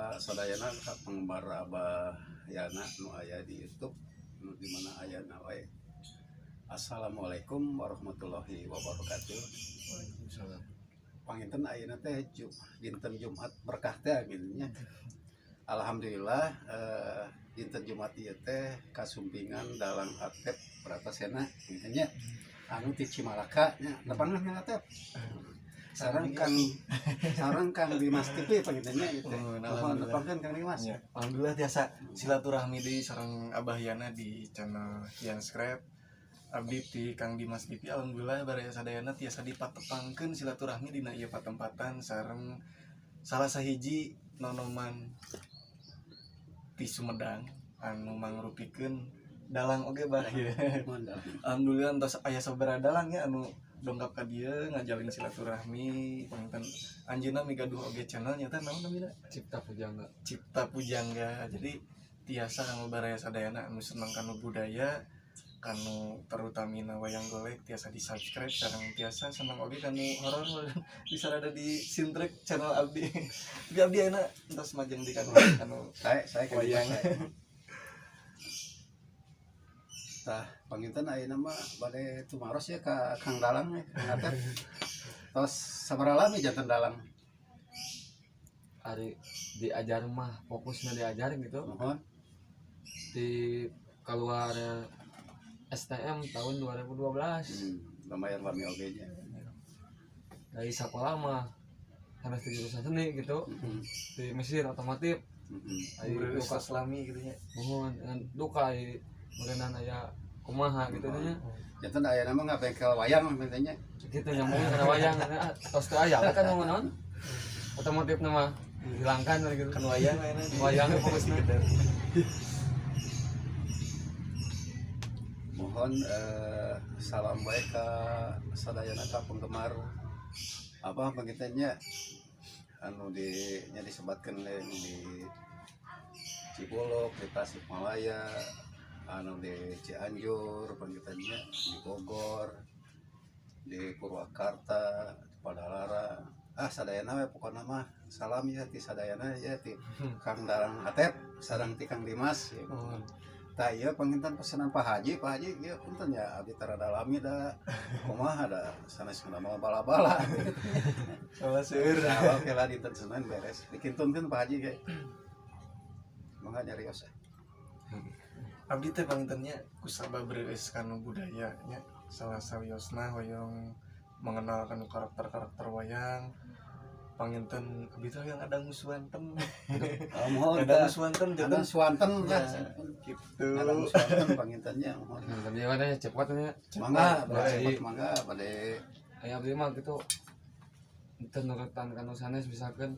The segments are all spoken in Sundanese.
ka sadayana ka penggemar Abah Yana nu aya di YouTube nu di mana ayana wae. Assalamualaikum warahmatullahi wabarakatuh. Waalaikumsalam. Panginten ayeuna teh dinten Jumat berkah teh nya. Alhamdulillah dinten Jumat ieu teh kasumpingan Dalang Atep Bratasena gitu nya. Anu ti Cimalaka nya, nepangna Kang Atep. Sareng Kang Dimas TV panginten nya ieu teh. Oh, Nuhun alhamdulillah. nepangkeun Kang Dimas. Ya, alhamdulillah tiasa silaturahmi deui sareng Abah Yana di channel Kian Scrap. Abdi ti Kang Dimas TV, alhamdulillah baraya sadayana tiasa dipatepangkeun silaturahmi dina ieu patempatan sareng salah sahiji nonoman ti Sumedang anu mangrupikeun dalang oge, Bah, ya. Nuhun, Dalang. Alhamdulillah entos aya sabaraha dalang ya anu dongkap ka dieu ngajalin silaturahmi. Panginten anjeunna migaduh oge channel nyata, naon namina? Cipta Pujangga. Cipta Pujangga. Jadi tiasa kanggo baraya sadayana anu seneng kanu budaya, kanu terutamina wayang golek, tiasa di subscribe. Sareng tiasa seneng oge kanu horor, bisa ada di sintrek channel abdi. Tapi abdi ayeuna entos majeng di kanu kanu Saya Kang Dimas, wayang. Saya. Tah, panginten ayeuna mah bade tumaros ya ka Kang Dalang ya, Kang Atep. Tos sabaraha lami janten dalang? Ari diajar mah fokusnya diajar gitu. Nuhun. Di keluar STM tahun 2012. Lumayan lami oge nya. Dari sekolah mah harus di jurusan seni gitu, di mesin otomotif. Ari Beres duka lami gitu nya. Mohon dengan duka ari meureunan aya kumaha gitu nya. Janten ayeuna mah ngabengkel wayang mintanya. Gitu nyambung kana wayang, ah, tos teu aya kan naon otomotif mah dihilangkan gitu. Kan wayang ayeuna. Wayang fokusna. Mohon salam baik ka sadayana ka penggemar apa pangintennya anu di nya disebatkeun di Cibolok, di Tasikmalaya, anu di Cianjur, pangintennya di Bogor, di Purwakarta, di Padalarang. Ah, sadayana we pokona mah salam ya ti sadayana ya ti Kang Dalang Atep sareng ti Kang Dimas ya. Mohon. Tah, ieu panginten pesanan Pak Haji, Pak Haji ieu punten ya abdi tara dalami da kumaha da sanes ngadamal bala-bala. Salah seueur. Nah, oke lah dinten Senin beres. Dikintunkeun Pak Haji ge. Mangga nyarios ya. Abdi teh pangintennya kusabab reueus kanu budaya nya, salah sawiosna hoyong mengenal kanu karakter-karakter wayang. Panginten abdi teh hoyong ada suanten. Oh, mohon Ada tah. suanten Ada janten suanten lah. Ya, gitu. Ada suanten pangintennya mohon. Tapi mana cepat nya. Mangga, bade Bade. cepet mangga bade. Aya abdi mah gitu teu nurutan kanu sanes, misalkan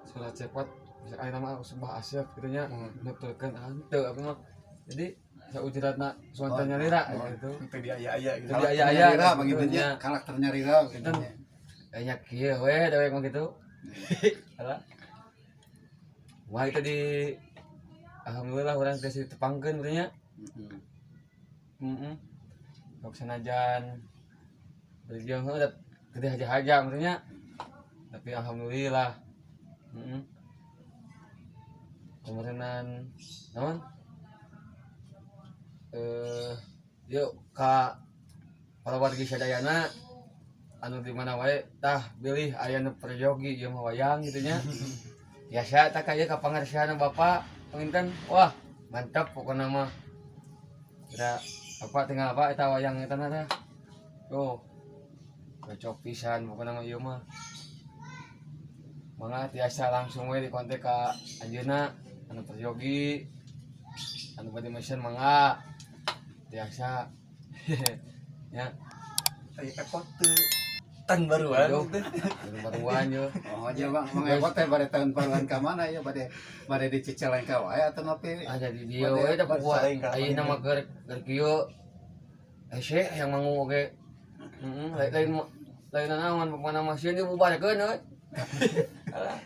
surat cepat bisa aya nama sebuah Asep gitu nya, nuturkeun henteu abdi mah. Jadi saujratna suanten nyalira Oh. gitu. Teu di aya-aya gitu. Jadi Karakter aya-aya nyalira gitu pangintennya, nya. Karakter nyalira pangintennya. Kayaknya kieu we dewek mah gitu. Alah. Wah, itu di alhamdulillah urang teh ditepangkeun gitu nya. Heeh. Heeh. Sok sanajan berjuang heuh gede haja-haja maksudnya. Tapi alhamdulillah. Heeh. Kemarenan naon? Yuk ka para wargi sadayana anu di mana wae, tah bilih aya nu peryogi ieu mah wayang gitu nya. Biasa tah ka ka pangarsana Bapak panginten, wah, mantap pokokna mah. Kira apa tinggal apa eta wayang eta na tah. Tuh. Cocok pisan pokokna mah ieu mah. Mangga tiasa langsung we dikontak ka anjeunna anu peryogi anu bade mesen, mangga tiasa ya. Aya epot teu tan baruan. Aduh. Gitu. Baruan yo. Oh, aja Bang, mangga teh bade tahun baruan ka mana ya, bade bade di Cicalengka wae atau nepi? Ada di dieu we da kuat. Cicalengka. Ayeuna mah keur kieu hese yang mangu oge, heeh, lain lain lain naon pokona mah sieun dibubarkeun euy. Alah.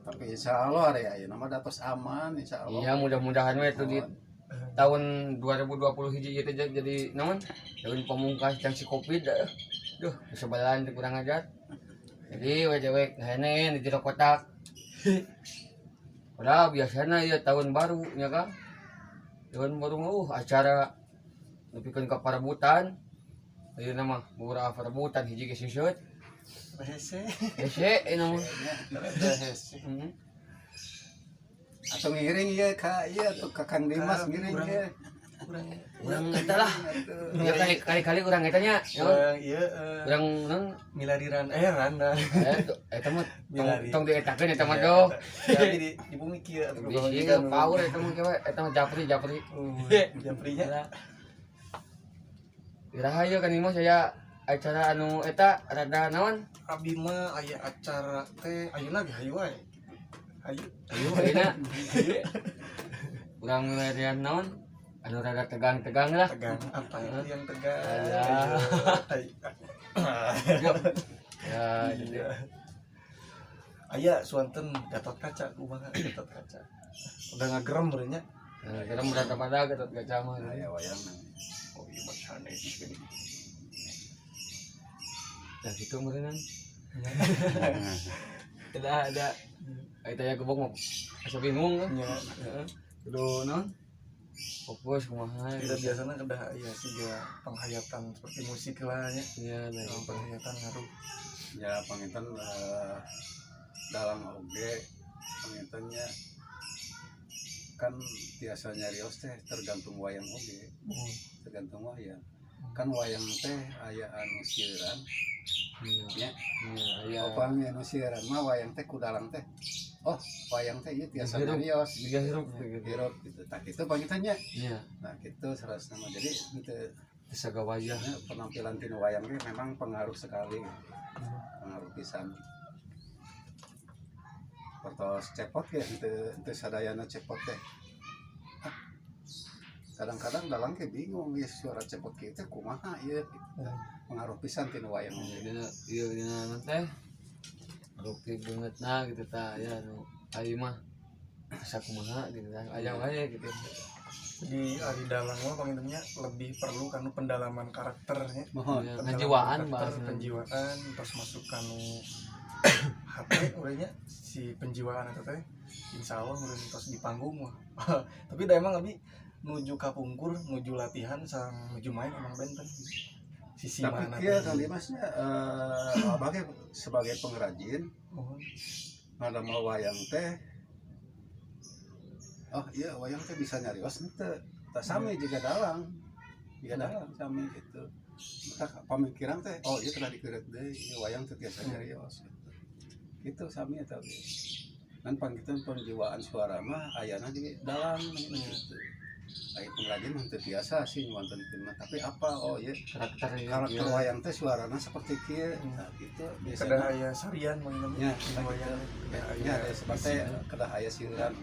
Tapi insya Allah ya, ayeuna mah datos aman insya Allah. Iya, mudah-mudahan we itu di tahun 2020 hiji ieu teh jadi naon? Tahun pamungkas yang si Covid dah. Duh, kesebalan teh kurang ajar. Jadi we dewek ngahenen di jero kotak. Udah biasana ieu tahun baru nya kan. Tahun baru mah acara nepikeun ka parebutan. Ayeuna mah murah parebutan hiji ge seuseut. Hese. Hese ayeuna mah. Hese. Heeh. Atau ngiring ieu ka ieu atuh ka Kang Dimas ngiring ieu. Urang eta lah. Ya kali-kali urang eta nya. Urang ieu urang urang milariran randa. Eta mah tong dietakeun eta mah doh. Tapi di bumi kieu atuh. Bisi power eta mah kieu eta mah japri. Japrinya. Iraha ieu kan Dimas aya acara anu eta rada naon? Abi mah aya acara teh ayeuna ge hayu wae. Hayu. Hayu ayeuna. Urang milarian naon? Anu rada tegang-tegang lah. Tegang apa itu yang tegang? Ya, iya. Aya suanten Gatot Kaca kumaha Gatot Kaca. Udah ngagerem meureun nya. Ngagerem rada pada Gatot Kaca mah. Aya wayang. Oh iya bacana itu. Nah gitu meureun. Tidak ada. Eta ya gebok mah asa bingung kan. Nya. Heeh. Kudu naon? Fokus kumaha. Tidak biasanya kedah ya siga penghayatan seperti musik lah nya. Iya, nah penghayatan ngaruh. Ya panginten dalam oge pangintennya kan biasa nyarios teh tergantung wayang oge. Tergantung wayang. Kan wayang teh aya anu sieuran. Nya. Iya, aya. Upami anu sieuran mah wayang teh ku dalang teh. Oh, wayang teh ieu tiasa nyarios. Jiga hirup hirup gitu. Tah kitu pangintennya. Iya. Nah, kitu sarasna mah. Jadi henteu saga wayang penampilan tinu wayang teh memang pengaruh sekali. Pengaruh pisan. Pertos cepot ya henteu sadayana cepot teh. Kadang-kadang dalang ke bingung ya suara cepot kieu teh kumaha ieu gitu. Pengaruh pisan tinu wayang. Dina ieu dina teh bukti beungeutna gitu tah aya nu ayeuna mah asa kumaha gitu tah aya wae gitu. Di ari dalang mah pangintennya lebih perlu kanu pendalaman karakternya. Mohon penjiwaan bahasa penjiwaan terus masuk kanu hate urangnya si penjiwaan eta teh insyaallah urang tos di panggung mah. Tapi da emang abi nuju kapungkur, nuju latihan sareng nuju main emang benten. Sisi tapi mana kia Kang Dimasnya abah sebagai pengrajin ngadamel wayang teh oh iya wayang teh bisa nyarios henteu tah sami jiga dalang sami gitu tah pamikiran teh oh iya telah dikeureut deui ieu wayang teh tiasa nyarios gitu gitu sami eta ge ngan panggitan penjiwaan suara mah ayana di dalang gitu. Ai pengrajin mah teu tiasa sih nyuanten mah tapi apa oh iya karakter karakter wayang teh suarana seperti kieu nah gitu biasana kedah aya sarian mah nya wayang nya ada sebate kedah aya siuran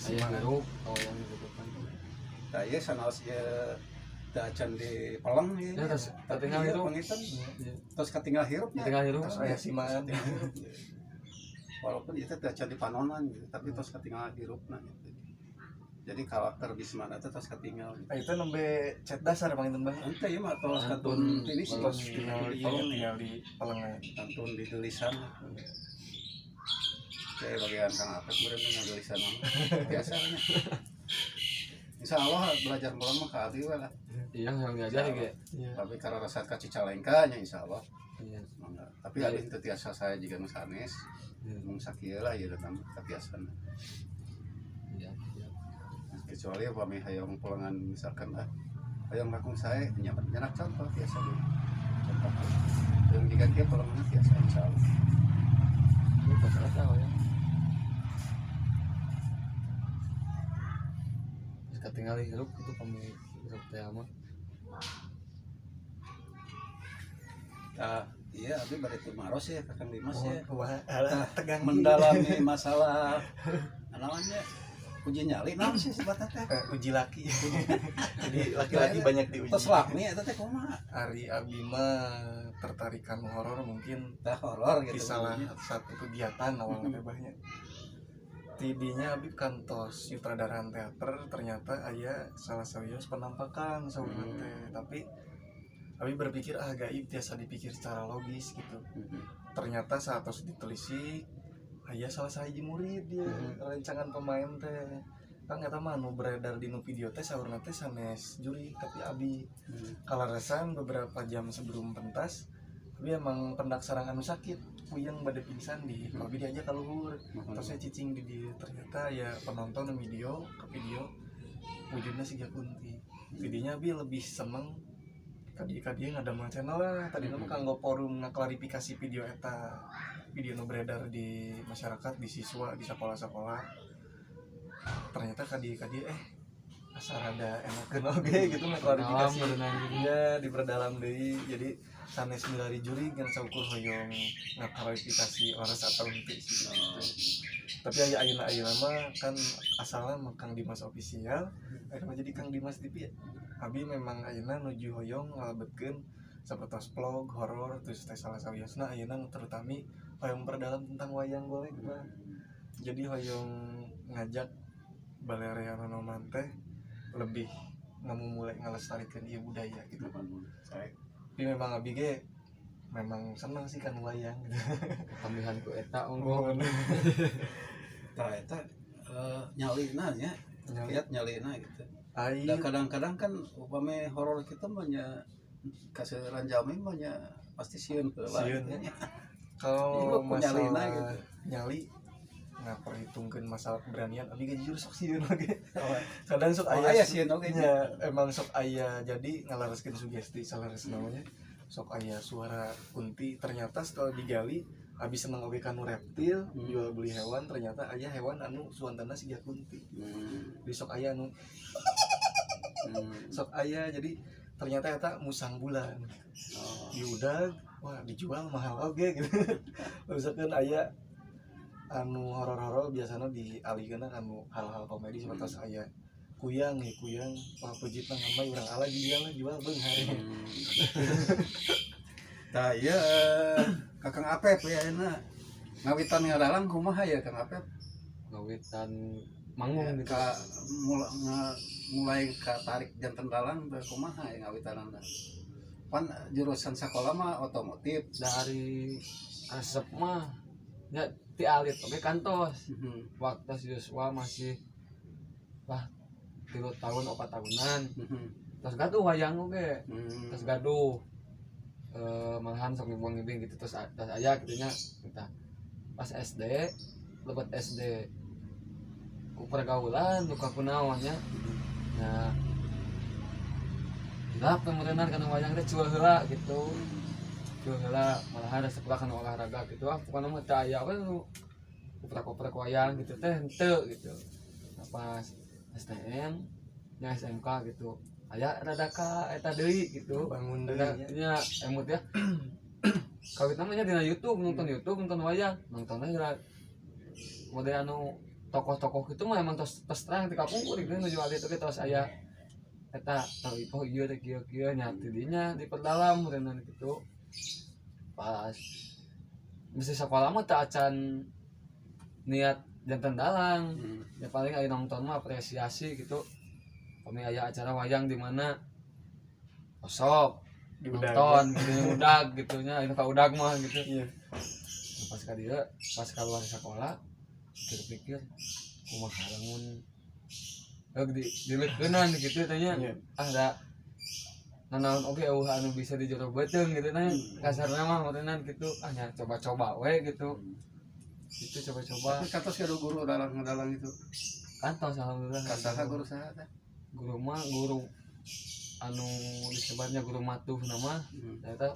aya hirup wayang gitu kan tah ieu sanaos ieu teu acan di peleng ieu terus katinggal hirup terus katinggal hirup nya katinggal hirup terus aya simaan walaupun ieu teh teu acan di panonan gitu tapi terus katinggal hirupna gitu. Jadi karakter Bismana itu terus ketinggal. Nah, itu nembe cat dasar panginten Bang. Ente ieu mah tos kantun tinis tos tinggal di peleng kantun di tulisan. Kayak bagian Kang Apep meureun ngatulisan mah. Biasa nya. Insyaallah belajar meleng mah ka abdi we lah. Iya, yang diajar ge. Tapi karena rasa ka Cicalengka nya insyaallah. Iya. Tapi abdi teu tiasa saya jiga nu sanes. Mung sakieu lah ieu teh katiasana. Iya. Kecuali upami hayang pulangan misalkan ah hayang langkung sae nya nyerak contoh biasa gitu. Contoh. Yang jika kieu pulangan biasa insyaallah. Ieu tos eta we. Terus katingali hirup kitu pami hirup teh mah. Tah, iya abdi bade tumaros ya Kakang Dimas ya. Wah, alah tegang mendalami masalah namanya uji nyali naon sih sebatna teh? Uji laki. Jadi laki-laki banyak diuji. Tos lakni eta teh kumaha? Ari abi mah tertarikan horor mungkin tah horor gitu. Di salah satu kegiatan awalnya teh banyak. Tidinya abi kantos sutradaraan teater ternyata aya salah sawios penampakan saurna teh tapi Abi berpikir ah gaib tiasa dipikir secara logis gitu. Ternyata saat harus ditelisik aya salah sahiji murid dia rencangan pemain teh kan eta mah anu beredar di nu video teh saurna teh sanes jurig tapi abi kaleresan beberapa jam sebelum pentas abi emang pendak sareng anu sakit puyeng bade pingsan di abi diajak ka luhur terus saya cicing di dia ternyata ya penonton video ke video wujudnya siga kunti jadinya abi lebih seneng kadi ngadamel channel lah tadi mah kanggo forum ngaklarifikasi video eta video nu beredar di masyarakat di siswa di sekolah-sekolah ternyata kadi kadi asa rada enakeun oge gitu ngaklarifikasi ya diperdalam deui jadi sanes milari jurig ngan saukur hoyong ngaklarifikasi leres atau henteu sih gitu. Tapi aya ayeuna ayeuna mah kan asalna mah Kang Dimas official ayeuna mah jadi Kang Dimas TV. Abi memang ayeuna nuju hoyong ngalebetkeun sapertos vlog horor terus teh salah sawiosna ayeuna nu terutami hoyong perdalam tentang wayang golek mah. Jadi hoyong ngajak balarea nonoman teh lebih ngamumule ngalestarikeun ieu budaya gitu. Tapi memang abi ge memang seneng sih kan wayang gitu. Tambihan ku eta unggul. Tah eta nyalina nya, lihat nyalina gitu. Ai Da kadang-kadang kan upami horor kita mah nya kaseueuran jalmi mah nya pasti sieun heula. Sieun, gitu ya. nya. Kalau Iya, ku nyalina masalah gitu. nyali ngaperhitungkeun masalah keberanian abi ge jujur sok sieun oge. Kadang sok Oh, aya aya sieun oge nya. nya, emang sok aya jadi ngalereskeun sugesti saleresna namanya sok aya suara kunti ternyata setelah digali abi seneng oge kanu reptil jual beli hewan ternyata aya hewan anu suantana siga kunti di sok aya anu sok aya jadi ternyata eta musang bulan diudag wah dijual mahal oge gitu. Misalkan aya anu horor-horor biasanya dialihkeun anu hal-hal komedi seperti aya kuyang ya kuyang wah pejitna ngamai urang ala jual jual beunghar. Tah ieu Kakang Apep ya ayeuna. Ngawitan ngadalang kumaha ya Kang Apep? Ngawitan manggung gitu. Ka mulai katarik janten dalang teh kumaha ya ngawitanana? Pan jurusan sekolah mah otomotif. Dari resep mah ya ti alit oge kantos. Waktu Yosua masih lah 3 tahun 4 tahunan terus gaduh wayang oge terus gaduh malahan sok ngibing gitu terus terus aya gitu nya kita pas SD lebet SD ku pergaulan duka kunaon nya nah hilap kemudian kana wayang teh cuel heula gitu cuel heula malahan resep lah kana olahraga gitu ah pokoknya mah teu aya we nu oprek-oprek wayang gitu teh henteu gitu. Nah, pas STM nya SMK gitu aya rada ka eta deui gitu bangun deui rada nya. Nya emut ya kawit namanya dina YouTube nonton YouTube nonton wayang nontonnya heula model anu tokoh-tokoh gitu mah emang tos tos terang di kapungkur gitu nuju alit oge tos aya eta tahu oh iya teh kieu kieu nya ti dinya diperdalam meureunna gitu pas mesti sekolah mah teu acan niat janten dalang ya paling aya nonton mah apresiasi gitu kami aya acara wayang di mana osok Diudag. nonton gitu udag gitu nya ini ka udag mah gitu. Iya. Pas ka dieu pas keluar sekolah pikir-pikir kumaha lamun di dileukeunnan gitu tanya Iya. ah da nanaon oge eueuh anu bisa di jero beuteung gitu tanya kasarna mah meureunnan gitu ah nya coba-coba we gitu itu coba-coba. Tapi kantos gaduh guru dalang ngadalang itu. Kantos alhamdulillah. Kasaha guru saha teh? Guru mah guru anu disebutnya guru matuh nama ternyata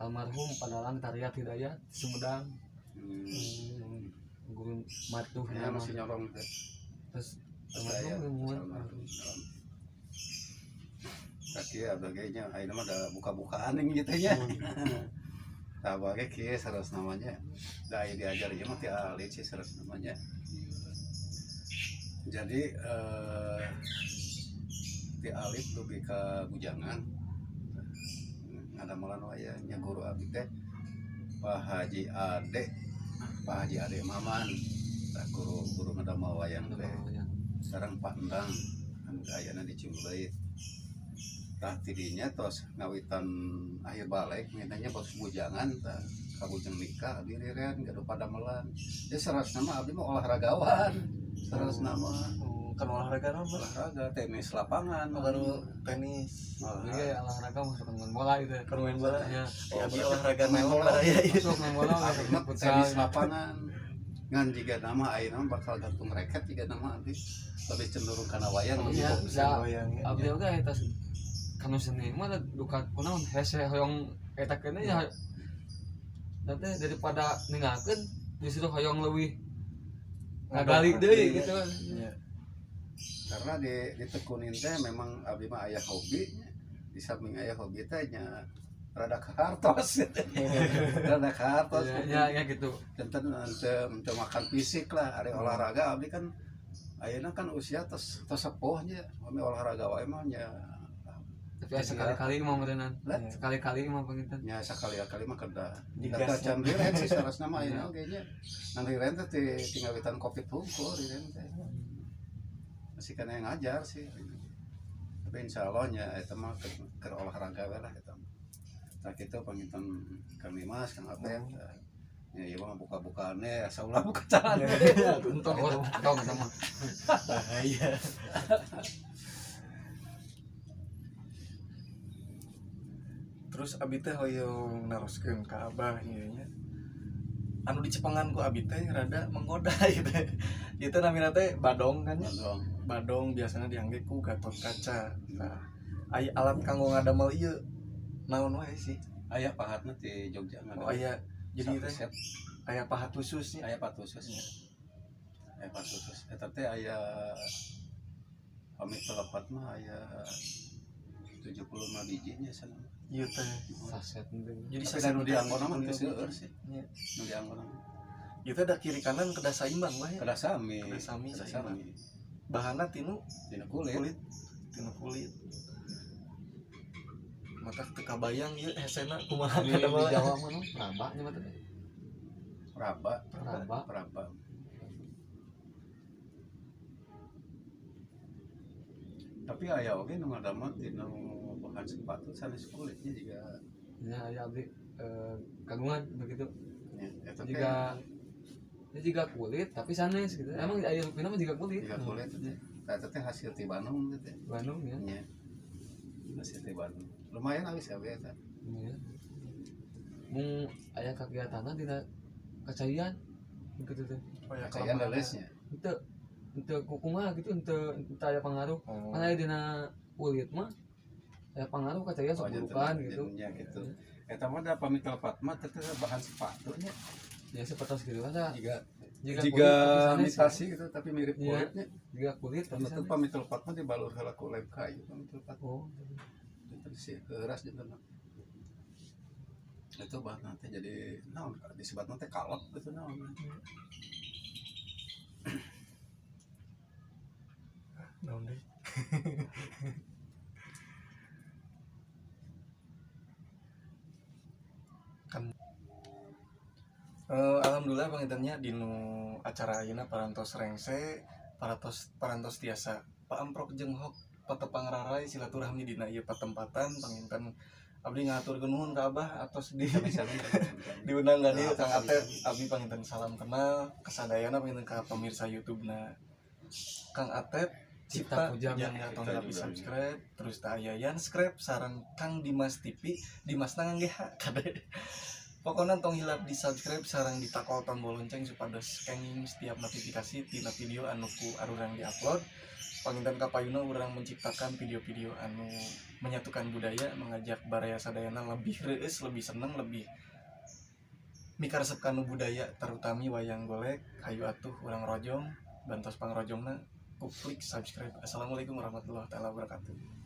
almarhum Padalang Tariat Hidayat Sumedang guru matuh Ya nama masih nyorong teh. Terus Saya almarhum almarhum. Kaki abagainya ayeuna mah da buka-bukaan yang gitu nya. Tah bage kieu saras namanya. Da aya diajar ieu mah ti alit sih saras namanya. Jadi ti alit dugi ka bujangan ngadamelan wayang nya guru abdi teh Pak Haji Ade, Pak Haji Ade Maman. Tah guru guru ngadamel wayang teh. Sekarang Pak Endang anu ayana di Ciumbuleuit. Tah tidinya tos ngawitan akhir balik mintanya tos bujangan tah kabujeng nikah abdi riren gaduh padamelan. Jadi saras nama abdi mah olahragawan. Saras nama Kan olahraga naon, Bang? Olahraga tenis lapangan. Oh, baru tenis. Iya, olahraga masuk main bola gitu. Kan main bola. Iya. Oh, abdi olahraga main naon bola. baraya ieu. Masuk main bola, Abdi mah futsal. tenis lapangan. Ngan jiga nama ayeuna mah bakal gantung reket jiga nama abdi lebih cenderung kana wayang lebih Iya. fokus. Da. Wayang ya. Abdi oge eta kanu seni mah da duka kunaon hese hoyong eta keneh ya. Nanti daripada ninggalkeun justru hoyong leuwih ngagali deui gitu. Iya. Karena di ditekunin teh memang abdi mah aya hobi nya. Di samping aya hobi teh nya rada kahartos gitu. Rada kahartos. Ya, ya, ya gitu. Tenten teu makan fisik lah ari olahraga abdi kan ayeuna kan usia tos tos sepuh nya kami olahraga wae mah nya. Tapi asa sekali-kali mah meureunnan. Lah? Sekali-kali mah panginten. Nya sakali-kali mah kedah. Digas. Data can riren sih sarasna mah ayeuna oge nya. Nang riren teh ti ngawitan Covid hungkul riren teh. Masih kena yang ngajar sih. Tapi insyaallah nya eta mah keur olahraga we lah eta. Tah kitu panginten Kang Dimas, Kang Atep. Ya ieu mah buka-bukaannya asa ulah buka celana. Untung Oh, tong eta mah. bahaya. Terus abi teh hoyong naroskeun ka abah ieu nya. Anu dicepengan ku abi teh rada menggoda gitu. Ieu teh namina teh badong kan nya. Badong. Badong biasana diangge ku Gatot Kaca. Nah, aya alat kanggo ngadamel ieu naon wae sih? Aya pahatna di Jogja Oh aya, jadi teh set aya pahat khusus nya. Aya pahat khusus. Aya pahat khusus. Eta teh aya pamit telepat mah aya 75 bijinya sana. Ieu teh. Saset penting. Jadi tapi da nu dianggo mah teu seueur sih. Iya. Nu dianggo mah. Ieu teh da kiri kanan kedah saimbang wae. Kedah sami. Kedah sami, Kedah saimbang. sami. Bahanna tinu Tina kulit. kulit, tinu kulit. Mata teu kabayang ieu hesena kumaha Di, kada di mah. Jawa mah nu raba nya mah teh. Raba, Raba. raba. Tapi aya oge nu ngadamel tina bahan sepatu sanes kulitnya juga. Ya, ya abdi kagungan begitu. Ya, eta teh Jika ya jika kulit tapi sanes gitu. Emang aya rupina mah jika kulit. Jika kulit teh. Tah eta teh hasil ti Bandung teh. Bandung ya. Nya. Hasil ti Bandung. Lumayan awis ya eta. Iya. Mung aya kagiatanna dina kacaian gitu teh. Oh ya, Kacaian leuleusnya. Henteu henteu kukumaha gitu, henteu henteu aya pengaruh. Oh. Kan aya dina kulit mah aya pengaruh kacaian sok burukan gitu. Nya gitu. Eta mah da pami telepat mah teh bahan sepatunya. Ya seperti gitu kan da. Jika Jika jika kulit tapi sanes. imitasi gitu tapi mirip Iya. kulitnya. Jika kulit tapi Tentu sanes. pami telepat mah dibalur heula ku lem kayu pami telepat. Oh. Janten si keras janten. Itu bahan nanti jadi naon disebutna teh kalep gitu naon. Naon deui? Kan alhamdulillah pangintennya dinu acara ayeuna parantos rengse, parantos parantos tiasa paamprok jeung hok patepang rarai silaturahmi dina ieu patempatan. Panginten abdi ngahaturkeun nuhun ka Abah atos di Sami-sami. diundang ka dieu. Kang Atep, abdi panginten salam kenal kasadayana, panginten ka pemirsa YouTube-na Kang Atep Cipta Cipta Pujang. jangan tong Cipta hilap di Pujang. subscribe. Terus tah aya Yan Scrap sareng Kang Dimas TV, Dimas ngangge H kade. Pokoknya tong hilap di subscribe sareng ditakol tombol lonceng supados kenging setiap notifikasi tina video anu ku arurang diupload. Panginten kapayuna urang menciptakan video-video anu menyatukan budaya, mengajak baraya sadayana lebih reueus, lebih seneng, lebih mikaresep kanu budaya, terutami wayang golek. Hayu atuh urang rojong, bantos pangrojongna ku klik subscribe. Assalamualaikum warahmatullahi taala wabarakatuh.